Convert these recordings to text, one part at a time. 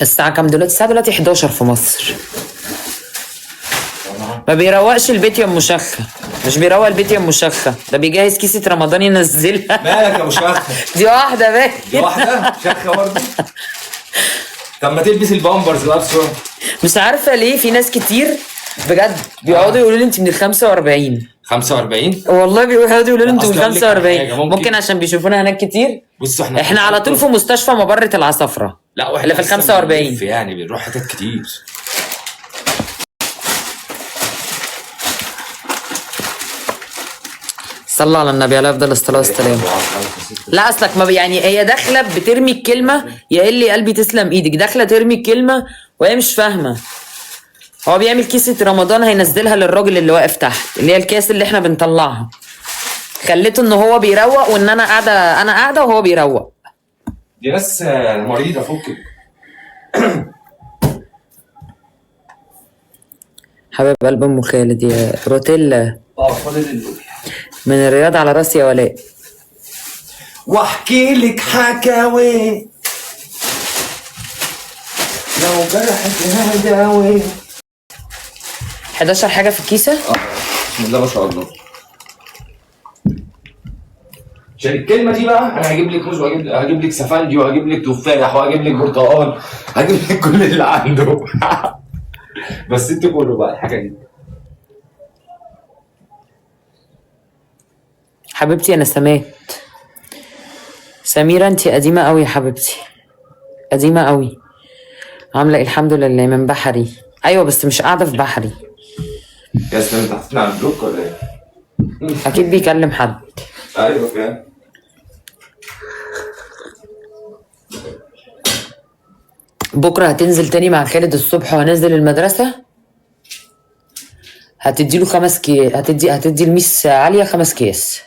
الساعة كام دلوقتي؟ الساعة دلوقتي 11 في مصر. ما بيروقش البيت يا ام شخة، مش بيروق البيت يا ام شخة، ده بيجهز كيسة رمضان ينزلها. مالك يا ابو شخه؟ دي واحدة بقى. دي واحدة شخه برضه. طب ما تلبس البامبرز بقى بسرعة. مش عارفة ليه في ناس كتير بجد بيقعدوا يقولوا لي انت من ال 45. 45؟ والله بيقعدوا يقولوا لي لا، انتوا من أصل أقول لك على 45. حاجة، ممكن عشان بيشوفونا هناك كتير. بصوا احنا على طول في مستشفى مبرة العصافرة. لا واحنا اللي في ال أصلاً 45. بنلف يعني بنروح حتت كتير. صلى على النبي عليه افضل الصلاة والسلام. لا اصلك ما يعني هي داخله بترمي الكلمة، يا اللي قلبي تسلم ايدك، داخله ترمي الكلمة وهي مش فاهمه. هو بيعمل كيسه رمضان هينزلها للراجل اللي واقف تحت، اللي هي الكاس اللي احنا بنطلعها. خليته ان هو بيروق وان انا قاعدة، انا قاعدة وهو بيروق. دي ناس مريضه، فكك. حبيب قلب ام خالد يا روتيلا. فاضل اللوبيا. من الرياض على راسي يا ولاء. واحكي لك حكاوي لو جرحت هداوي. 11 حاجة في الكيسة. بسم الله ما شاء الله. عشان الكلمة دي بقى انا هجيب لك موز، وهجيب هجيب لك سفندي، وهجيب لك تفاح، وهجيب لك برتقال، هجيب لك كل اللي عنده. بس انتوا كلوا بقى الحاجة دي. حبيبتي انا سمات. سميرة انتي قديمة قوي يا حبيبتي، قديمة قوي. عاملة ايه؟ الحمد لله. من بحري. ايوه بس مش قاعدة في بحري. يا سلام، انت حطيتني على ال block ولا ايه؟ اكيد بيكلم حد. ايوه فاهم. بكرة هتنزل تاني مع خالد الصبح وهنزل المدرسة. هتدي له 5 كي، هتدي الميس عالية 5 كيس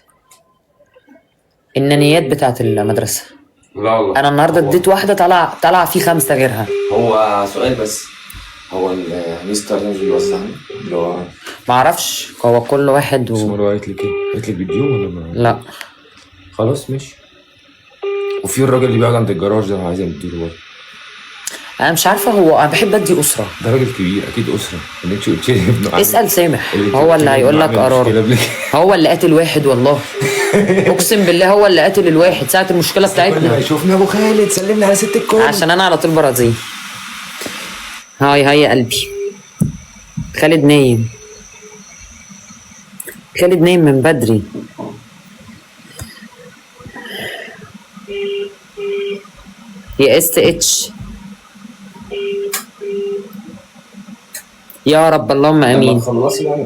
النانيات بتاعت المدرسة. لا والله انا النهاردة اديت واحدة طلع في 5 غيرها. هو سؤال بس، هو المستر نزل يوزعنا اللي هو معرفش، هو كل واحد اسمه اللي هو قالت لك ايه؟ قالت لك بالديون ولا ما؟ لا خلاص ماشي. وفي الراجل اللي بيقعد عند الجراج ده عايز اديله برضه. انا مش عارفه، هو انا بحب ادي اسره. ده راجل كبير اكيد اسره. اللي انت قلت لي ابنه عامل، اسال سامح، اللي انت هو قلت اللي لي هيقول ابنه لك عامل قراره. مشكلة قبل كده. هو اللي قاتل واحد والله. اقسم بالله هو اللي قاتل الواحد ساعة المشكلة كل ما بتاعتنا. يشوفنا ابو خالد سلمنا على ست الكل. عشان انا على طول براضيه. هاي هاي يا قلبي. خالد نايم. خالد نايم من بدري. يا اس اتش يا رب، اللهم لما امين. تخلصي يعني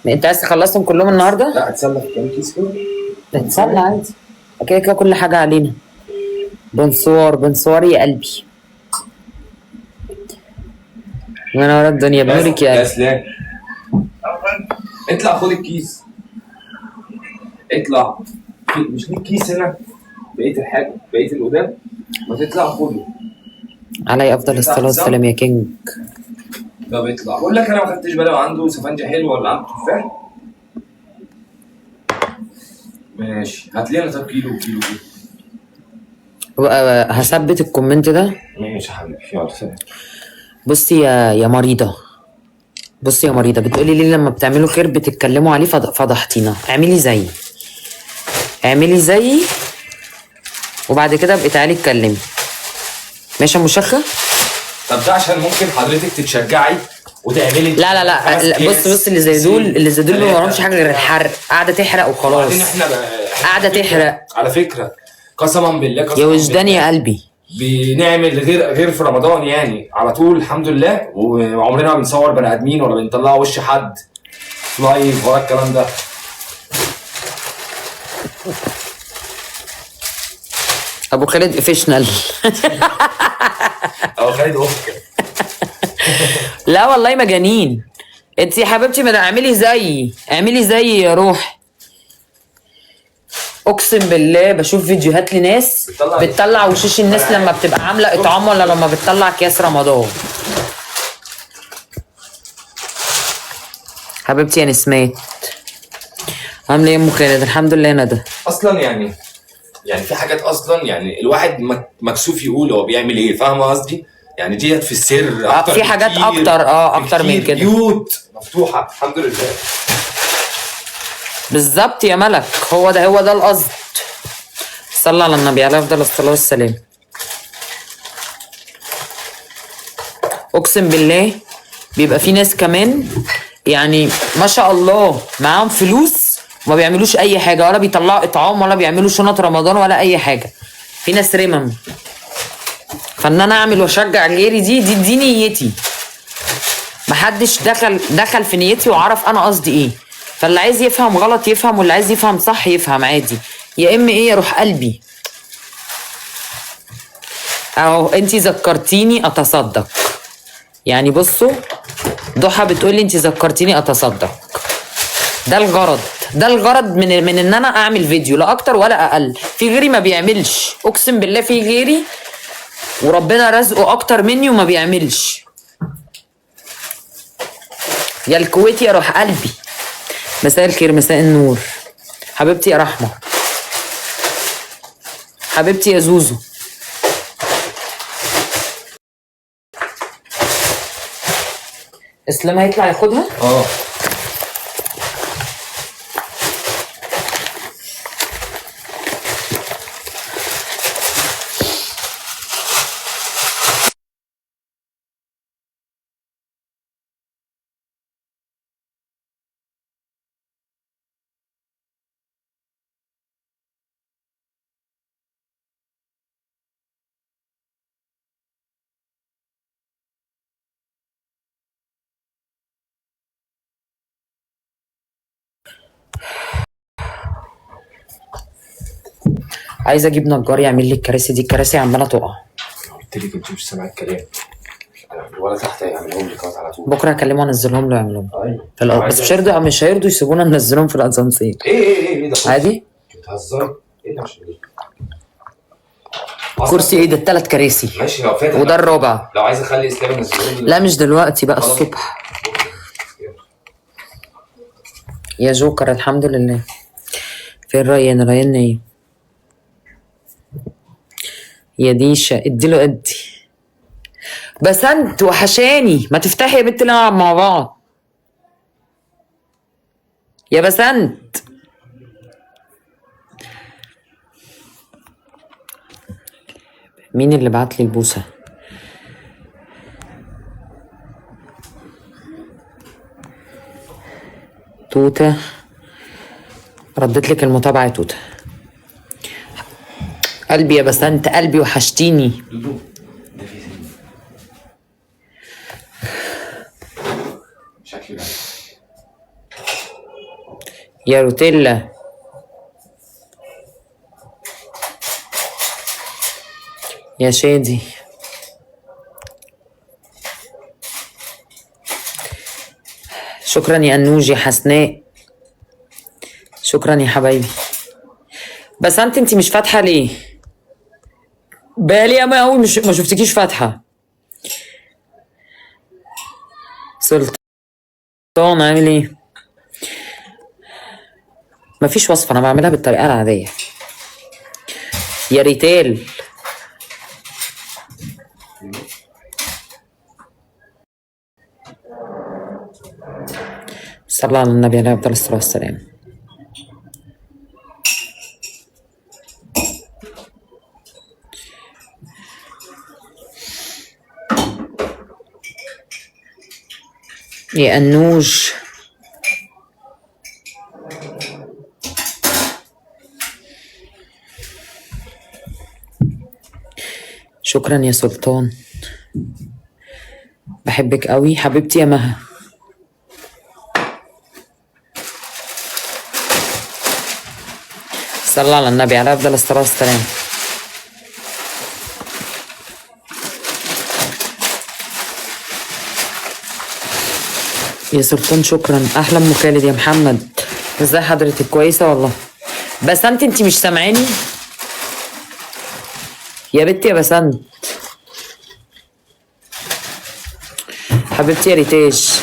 يبقى انت عايز تخلصهم كلهم النهارده؟ لا اتسلى في كام كيس كده. نتسلى عادي، كده كده كل حاجة علينا. bonsoir bonsoir يا قلبي. من ورا الدنيا بنورك يا يا قلبي. اسلام اطلع خد الكيس. اطلع، مش ليك كيس هنا؟ بقية الحاجة، بقية القدام ما تطلع خده. علي افضل الصلاة والسلام يا king. طب اطلع. بقول لك انا ما خدتش بالي، عنده سفنجه حلوة ولا عنده تفاح؟ ماشي هات لنا طب كيلو كيلو. هثبت ال comment ده. ماشي يا حبيبي، يلا سلام. بصي يا مريضه، بصي يا مريضه، بتقولي ليه لما بتعملوا خير بتتكلموا عليه؟ فضحتينا. اعملي زيي، اعملي زيي وبعد كده ابقي تعالي اتكلمي. ماشي يا مشخه؟ طب ده عشان ممكن حضرتك تتشجعي وتعملي. لا لا لا، لا بص بص، اللي زي دول، اللي زي دول ما وراهمش حاجة غير الحرق، قاعدة تحرق وخلاص. وبعدين احنا قاعدة تحرق. على فكرة قسما بالله، قسما يا وجدان بالله يا قلبي، بنعمل غير في رمضان يعني على طول الحمد لله، وعمرنا ما بنصور بني ادمين ولا بنطلع وش حد في لايف ولا الكلام ده. ابو خالد official. ابو خالد official. لا والله مجانين انت يا حبيبتي. ما اعملي زيي، اعملي زيي يا روح. اقسم بالله بشوف فيديوهات لناس بتطلع وشوش الناس لما بتبقى عامله اطعام ولا لما بتطلع اكياس رمضان. حبيبتي يا نسمات، عامله ايه يا ام خالد؟ الحمد لله يا ندى. اصلا يعني يعني في حاجات اصلا يعني الواحد مكسوف يقول هو بيعمل ايه، فاهمه قصدي؟ يعني ديت في السر اكتر في حاجات بكتير، اكتر، اكتر من بكتير. كده. بيوت مفتوحة الحمد لله. بالظبط يا ملك، هو ده هو ده القصد. صلى على النبي عليه افضل الصلاة والسلام. اقسم بالله بيبقى في ناس كمان يعني ما شاء الله معاهم فلوس وما بيعملوش اي حاجة، ولا بيطلعوا اطعام ولا بيعملوا شنط رمضان ولا اي حاجة. في ناس رمم. فان انا اعمل واشجع غيري دي نيتي. محدش دخل في نيتي وعرف انا قصدي ايه. فاللي عايز يفهم غلط يفهم، واللي عايز يفهم صح يفهم عادي. يا اما ايه يا روح قلبي. اهو انتي ذكرتيني اتصدق. يعني بصوا ضحى بتقولي انتي ذكرتيني اتصدق. ده الغرض، ده الغرض من ان انا اعمل فيديو، لا اكتر ولا اقل. في غيري ما بيعملش، اقسم بالله في غيري وربنا رزقه اكتر مني وما بيعملش. يا الكويتي يا روح قلبي. مساء الخير، مساء النور حبيبتي يا رحمه، حبيبتي يا زوزو. اسلام هيطلع ياخدها؟ اه عايزه اجيب نجار يعمل لي الكراسي دي، الكراسي عماله تقع. قلت لك انت مش سامع الكلام. ولا تحت يعملهم لك على طول. بكره هكلمه انزلهم له يعملهم. ايوه بس مش هيرضوا يسيبونا ننزلهم في الاسانسير. ايه ايه ايه ده عادي؟ بتهزري؟ ايه ده؟ مش كرسي ايه ده؟ التلات كراسي ماشي لو فاتح، وده الرابع. لو عايز اخلي اسلام ينزلهم. لا مش دلوقتي بقى، الصبح. يا جوكر الحمد لله. فين ريان؟ ريان ايه يا ديشة؟ اديله ادي. بس انت وحشاني، ما تفتحي يا بنت نلعب مع بعض يا بسنت. مين اللي بعت لي البوسة؟ توتة ردت لك المتابعة يا توتة. قلبي يا بسنت، قلبي وحشتيني. ده في شكلي بقى يا روتيلا. يا شادي. شكرا يا أنوج، يا حسناء، شكرا يا حبايبي. بس انت مش فاتحة ليه؟ بالي ياما قوي مش ما شفتكيش فاتحة. سلطان عامل ايه؟ مفيش وصفة، انا بعملها بالطريقة العادية. يا ريتال. صلى على النبي عليه افضل الصلاة والسلام. يا أنوج. شكرا يا سلطان، بحبك قوي حبيبتي يا مها. صلى على النبي عليه افضل الصلاة والسلام. يا سلطان شكرا. احلى ام خالد يا محمد، ازاي حضرتك؟ كويسة والله. بس انت مش سامعاني يا بنتي يا بسنت. حبيبتي يا ريتاج.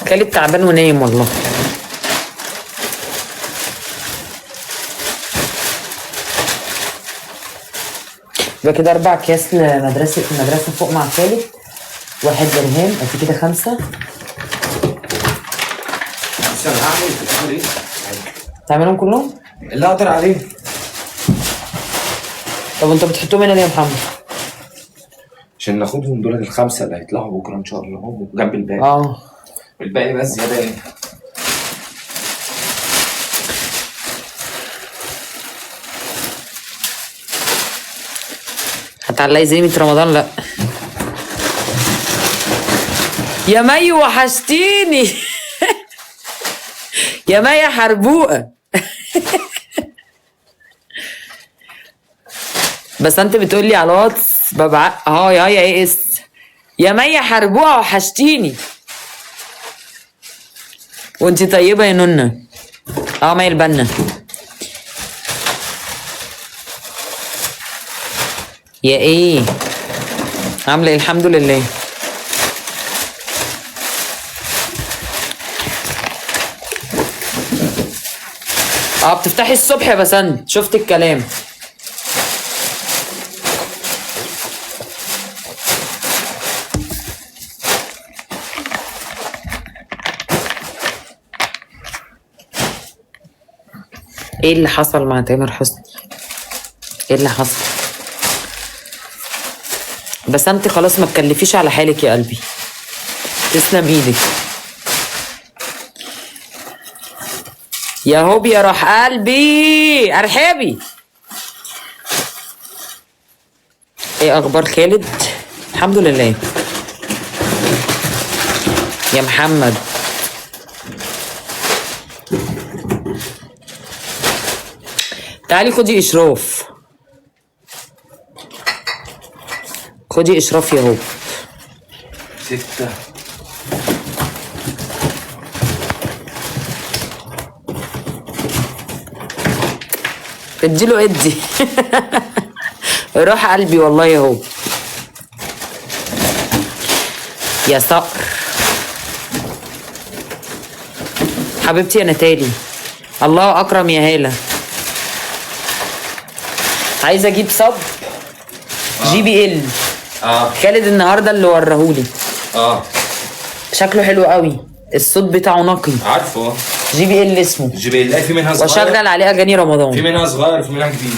خالد تعبان ونايم والله. يبقى كده 4 اكياس لمدرسة، المدرسة فوق مع خالد، 1 لرهام، ادي كده 5. بس انا هعمل في الاخر ايه؟ تعملهم كلهم؟ اللي اقدر عليه. طب انت بتحطهم هنا ليه يا محمد؟ عشان ناخدهم دول ال5 اللي هيطلعوا بكره ان شاء الله، هم جنب الباقي. الباقي بس زيادة ايه؟ هتعلقي زينة رمضان؟ لا يا مي وحشتيني. يا مي يا حربوقه. بس انت بتقولي على الواتس ببعت hi hi يا اس. يا مي يا حربوقه وحشتيني. وانت طيبة يا نونه. مي البنا. يا ايه عامله ايه؟ الحمد لله. بتفتحي الصبح يا بسنت، شفت الكلام. ايه اللي حصل مع تامر حسني؟ ايه اللي حصل؟ بس انت خلاص ما تكلفيش على حالك يا قلبي. تسلم ايدك يا هوب يا روح قلبي. ارحبي. ايه اخبار خالد؟ الحمد لله يا محمد. تعالي خدي اشراف، خدي اشراف يا هوب. 6 اديله ادي. روح قلبي والله يا هوب يا صقر. حبيبتي يا نتالي، الله اكرم يا هاله. عايزه اجيب sub JBL. خالد النهارده اللي ورهولي. شكله حلو قوي، الصوت بتاعه نقي. عارفه JBL اسمه JBL. في منها صغير واشغل عليه اغاني رمضان. في منها صغير وفي منها كبير.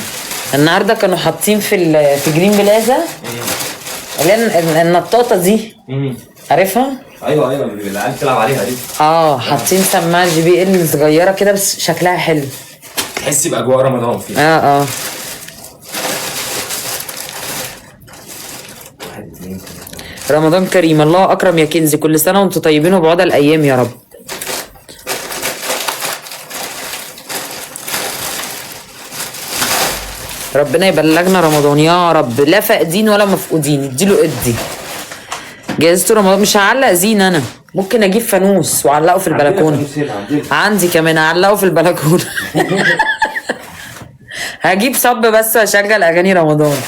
النهارده كانوا حاطين في جرين بلازا اللي هي النطاطه دي. عارفها؟ ايوه ايوه، اللي العيال بتلعب عليها دي. حاطين سماعه JBL صغيرة كده بس شكلها حلو، تحسي باجواء رمضان فيها. رمضان كريم. الله اكرم يا كنزي، كل سنة وانتم طيبين وبعد الايام يا رب. ربنا يبلغنا رمضان يا رب، لا فاقدين ولا مفقودين. اديله ادي. جهزتوا رمضان؟ مش هعلق زين انا، ممكن اجيب فانوس واعلقه في البلكونه. عندي كمان اعلقه في البلكونه. هجيب صب بس واشغل اغاني رمضان.